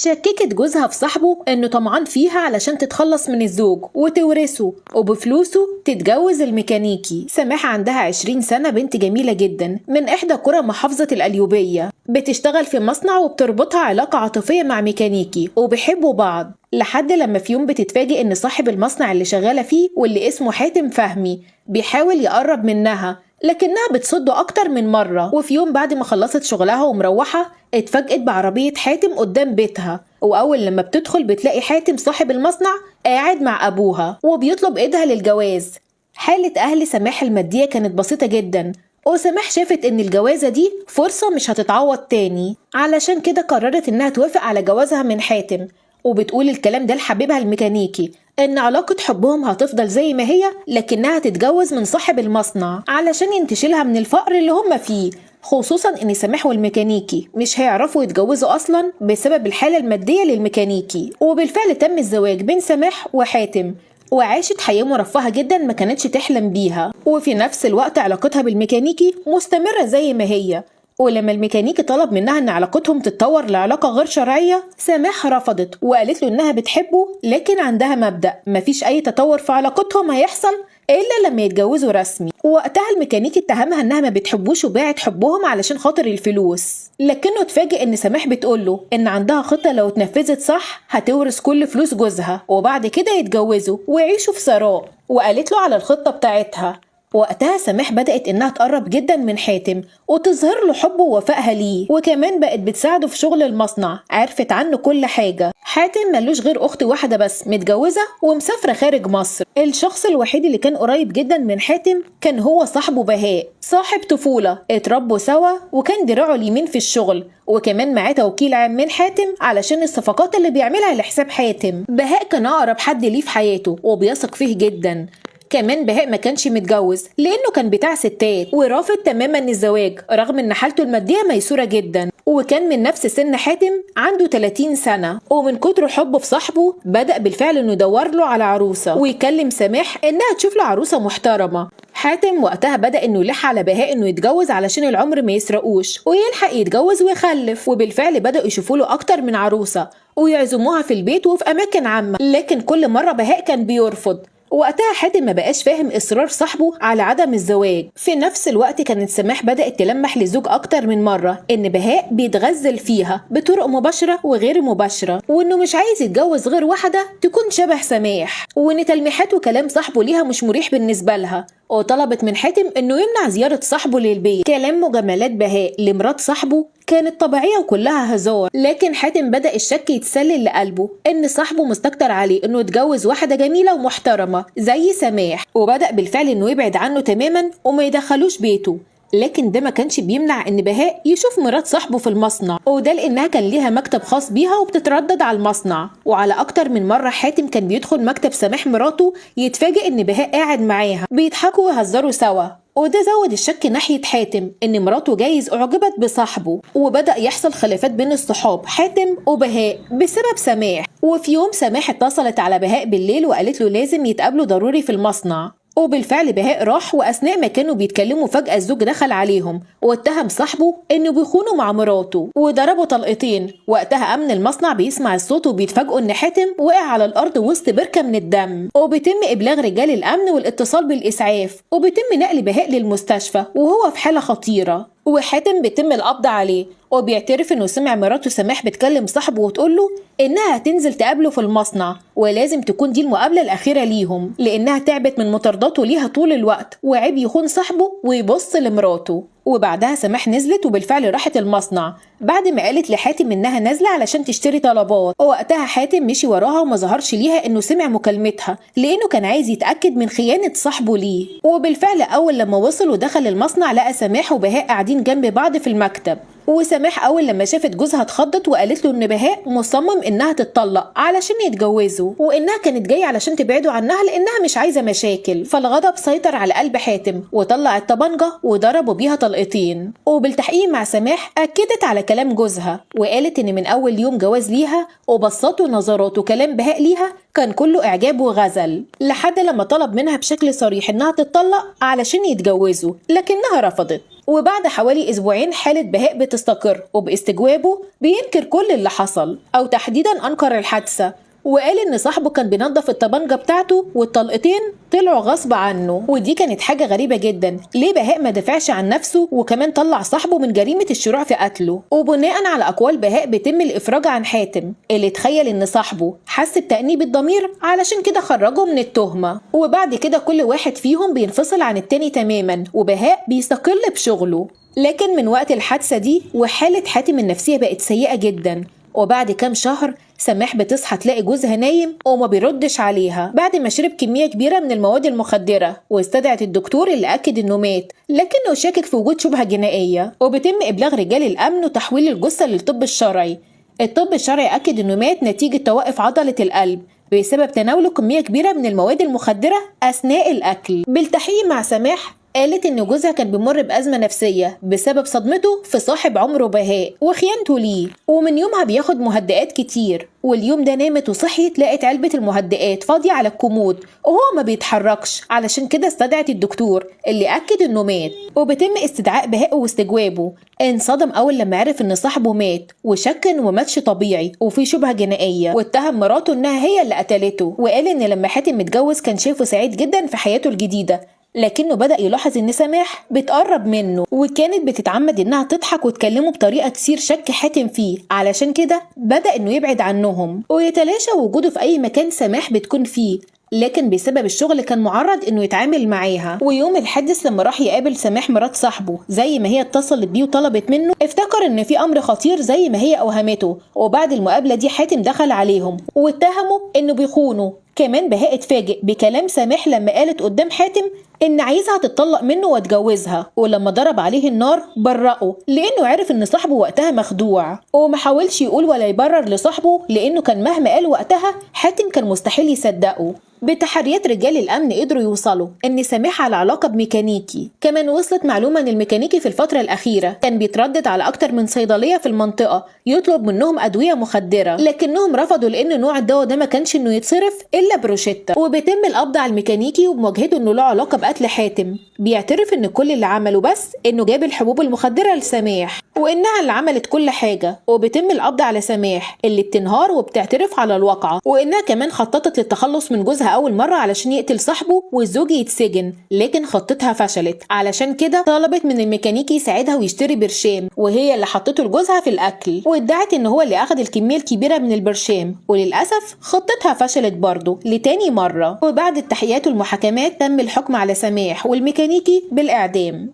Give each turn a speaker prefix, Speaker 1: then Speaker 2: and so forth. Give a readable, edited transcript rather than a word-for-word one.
Speaker 1: شككت جوزها في صاحبه انه طمعان فيها علشان تتخلص من الزوج وتورثه وبفلوسه تتجوز الميكانيكي. سماح عندها 20 سنة، بنت جميلة جدا من احدى قرى محافظة القليوبية، بتشتغل في مصنع وبتربطها علاقة عاطفية مع ميكانيكي وبيحبوا بعض، لحد لما في يوم بتتفاجئ ان صاحب المصنع اللي شغالة فيه واللي اسمه حاتم فهمي بيحاول يقرب منها، لكنها بتصده أكتر من مرة. وفي يوم بعد ما خلصت شغلها ومروحة اتفاجئت بعربية حاتم قدام بيتها، وأول لما بتدخل بتلاقي حاتم صاحب المصنع قاعد مع أبوها وبيطلب إيدها للجواز. حالة أهل سماح المادية كانت بسيطة جدا، وسماح شافت إن الجوازة دي فرصة مش هتتعوض تاني، علشان كده قررت إنها توافق على جوازها من حاتم. وبتقول الكلام ده لحبيبها الميكانيكي إن علاقة حبهم هتفضل زي ما هي، لكنها تتجوز من صاحب المصنع علشان ينتشلها من الفقر اللي هم فيه، خصوصا إن سماح والميكانيكي مش هيعرفوا يتجوزوا أصلا بسبب الحالة المادية للميكانيكي. وبالفعل تم الزواج بين سماح وحاتم، وعاشت حياة مرفهة جدا ما كانتش تحلم بيها. وفي نفس الوقت علاقتها بالميكانيكي مستمرة زي ما هي، ولما الميكانيكي طلب منها ان علاقتهم تتطور لعلاقة غير شرعية، سماح رفضت وقالت له انها بتحبه لكن عندها مبدأ مفيش اي تطور في علاقتهم هيحصل الا لما يتجوزوا رسمي. وقتها الميكانيكي اتهمها انها ما بتحبوش وباعت حبهم علشان خاطر الفلوس، لكنه اتفاجئ ان سماح بتقوله ان عندها خطة لو اتنفذت صح هتورث كل فلوس جوزها وبعد كده يتجوزوا ويعيشوا في ثراء، وقالت له على الخطة بتاعتها. وقتها سماح بدأت إنها تقرب جدا من حاتم وتظهر له حبه ووفائها ليه، وكمان بقت بتساعده في شغل المصنع، عرفت عنه كل حاجة. حاتم ملوش غير أخت واحدة بس متجوزة ومسافرة خارج مصر. الشخص الوحيد اللي كان قريب جدا من حاتم كان هو صاحبه بهاء، صاحب طفولة اتربوا سوا وكان دراعه اليمين في الشغل، وكمان معاه توكيل عام من حاتم علشان الصفقات اللي بيعملها لحساب حاتم. بهاء كان أقرب حد ليه في حياته وبيثق فيه جدا. كمان بهاء ما كانش متجوز لانه كان بتاع ستات ورافض تماما الزواج رغم ان حالته الماديه ميسوره جدا، وكان من نفس سن حاتم عنده 30 سنه. ومن كتر حبه في صاحبه بدا بالفعل انه يدور له على عروسه ويكلم سماح انها تشوف له عروسه محترمه. حاتم وقتها بدا انه يلح على بهاء انه يتجوز علشان العمر ما يسرقوش ويلحق يتجوز ويخلف، وبالفعل بداوا يشوفوا له اكتر من عروسه ويعزموها في البيت وفي اماكن عامه، لكن كل مره بهاء كان بيرفض. وقتها حاتم ما بقاش فاهم إصرار صاحبه على عدم الزواج. في نفس الوقت كانت سماح بدأت تلمح لزوج أكتر من مرة إن بهاء بيتغزل فيها بطرق مباشرة وغير مباشرة، وإنه مش عايز يتجوز غير واحدة تكون شبه سماح، وإن تلميحات وكلام صاحبه ليها مش مريح بالنسبة لها. وطلبت من حاتم إنه يمنع زيارة صاحبه للبيت. كلام مجاملات بهاء لمرات صاحبه كانت طبيعية وكلها هزار، لكن حاتم بدأ الشك يتسلل لقلبه إن صاحبه مستكتر عليه إنه يتجوز واحدة جميلة ومحترمة زي سماح، وبدأ بالفعل إنه يبعد عنه تماما وما يدخلوش بيته. لكن ده ما كانش بيمنع إن بهاء يشوف مرات صاحبه في المصنع، وده لإنها كان ليها مكتب خاص بيها وبتتردد على المصنع. وعلى أكتر من مرة حاتم كان بيدخل مكتب سماح مراته يتفاجئ إن بهاء قاعد معاها بيضحكوا ويهزروا سوا، وده زود الشك ناحية حاتم إن مراته جايز أعجبت بصاحبه. وبدأ يحصل خلافات بين الصحاب حاتم وبهاء بسبب سماح. وفي يوم سماح اتصلت على بهاء بالليل وقالت له لازم يتقابلوا ضروري في المصنع، وبالفعل بهاء راح. وأثناء ما كانوا بيتكلموا فجأة الزوج دخل عليهم واتهم صاحبه إنه بيخونه مع مراته وضربه طلقتين. وقتها أمن المصنع بيسمع الصوت وبيتفاجئوا إن حاتم وقع على الأرض وسط بركة من الدم، وبيتم إبلاغ رجال الأمن والاتصال بالإسعاف، وبيتم نقل بهاء للمستشفى وهو في حالة خطيرة. وحاتم بيتم القبض عليه وبيعترف انه سمع مراته سماح بتكلم صاحبه وتقول له انها هتنزل تقابله في المصنع ولازم تكون دي المقابله الاخيره ليهم، لانها تعبت من مطارداته ليها طول الوقت وعيب يخون صاحبه ويبص لمراته. وبعدها سماح نزلت وبالفعل راحت المصنع بعد ما قالت لحاتم انها نازله علشان تشتري طلبات. ووقتها حاتم مشي وراها وما ظهرش ليها انه سمع مكالمتها لانه كان عايز يتاكد من خيانه صاحبه ليه. وبالفعل اول لما وصل ودخل المصنع لقى سماح وبهاء قاعدين جنب بعض في المكتب. وسماح اول لما شافت جوزها اتخضت وقالت له ان بهاء مصمم انها تتطلق علشان يتجوزوا، وانها كانت جايه علشان تبعدوا عنها لانها مش عايزه مشاكل. فالغضب سيطر على قلب حاتم وطلع الطبنجه وضربه بيها طلقتين. وبالتحقيق مع سماح اكدت على كلام جوزها وقالت ان من اول يوم جواز ليها وبصته نظراته كلام بهاء ليها كان كله اعجاب وغزل، لحد لما طلب منها بشكل صريح انها تتطلق علشان يتجوزوا لكنها رفضت. وبعد حوالي أسبوعين حالة بهاء بتستقر، وباستجوابه بينكر كل اللي حصل، أو تحديدا أنكر الحادثة، وقال إن صاحبه كان بينظف الطبنجة بتاعته والطلقتين طلعوا غصب عنه. ودي كانت حاجة غريبة جدا، ليه بهاء ما دافعش عن نفسه وكمان طلع صاحبه من جريمة الشروع في قتله؟ وبناء على أقوال بهاء بيتم الإفراج عن حاتم اللي تخيل إن صاحبه حس بتأنيب الضمير علشان كده خرجه من التهمة. وبعد كده كل واحد فيهم بينفصل عن التاني تماما، وبهاء بيستقل بشغله. لكن من وقت الحادثة دي وحالة حاتم النفسية بقت سيئة جدا. وبعد كام شهر سماح بتصحى تلاقي جوزها نايم وما بيردش عليها بعد ما شرب كمية كبيرة من المواد المخدرة، واستدعت الدكتور اللي أكد إنه مات، لكنه شاكك في وجود شبهة جنائية. وبيتم إبلاغ رجال الأمن وتحويل الجثة للطب الشرعي. الطب الشرعي أكد إنه مات نتيجة توقف عضلة القلب بسبب تناوله كمية كبيرة من المواد المخدرة أثناء الأكل. بالتحقيق مع سماح قالت إن جوزها كان بيمر بأزمة نفسية بسبب صدمته في صاحب عمره بهاء وخيانته ليه، ومن يومها بياخد مهدئات كتير. واليوم ده نامت وصحيت لقت علبة المهدئات فاضية على الكومود وهو ما بيتحركش، علشان كده استدعت الدكتور اللي أكد إنه مات. وبيتم استدعاء بهاء واستجوابه. انصدم أول لما عرف إن صاحبه مات، وشك إنه ما ماتش طبيعي وفي شبهة جنائية، واتهم مراته إنها هي اللي قتلته. وقال إن لما حاتم اتجوز كان شايفه سعيد جدا في حياته الجديدة، لكنه بدأ يلاحظ إن سماح بتقرب منه وكانت بتتعمد إنها تضحك وتكلمه بطريقة تثير شك حاتم فيه، علشان كده بدأ إنه يبعد عنهم ويتلاشى وجوده في أي مكان سماح بتكون فيه، لكن بسبب الشغل كان معرض إنه يتعامل معاها. ويوم الحادث لما راح يقابل سماح مرات صاحبه زي ما هي اتصلت بيه وطلبت منه، افتكر إن في أمر خطير زي ما هي أوهمته. وبعد المقابلة دي حاتم دخل عليهم واتهمه إنه بيخونه. كمان بهاء اتفاجئ بكلام سماح لما قالت قدام حاتم إن عايزها تتطلق منه واتجوزها، ولما ضرب عليه النار برأه لأنه عرف إن صاحبه وقتها مخدوع، وما حاولش يقول ولا يبرر لصاحبه لأنه كان مهما قال وقتها حاتم كان مستحيل يصدقه. بتحريات رجال الأمن قدروا يوصلوا إن سماح على علاقة بميكانيكي. كمان وصلت معلومة إن الميكانيكي في الفترة الأخيرة كان بيتردد على أكتر من صيدلية في المنطقة يطلب منهم أدوية مخدرة، لكنهم رفضوا لأن نوع الدواء ده ما كانش إنه يتصرف إلا بروشتة. وبيتم القبض على الميكانيكي ومواجهته إنه له علاقة بقتل حاتم. بيعترف إن كل اللي عمله بس إنه جاب الحبوب المخدرة لسماح وإنها اللي عملت كل حاجة. وبيتم القبض على سماح اللي بتنهار وبتعترف على الواقعة، وإنها كمان خططت للتخلص من جوزها أول مرة علشان يقتل صاحبه والزوج يتسجن، لكن خطتها فشلت. علشان كده طلبت من الميكانيكي يساعدها ويشتري برشام، وهي اللي حطته لجوزها في الأكل، وادعت إن هو اللي أخذ الكمية الكبيرة من البرشام، وللأسف خطتها فشلت برضه لتاني مرة. وبعد التحقيقات والمحاكمات تم الحكم على سماح والميكانيكي بالإعدام.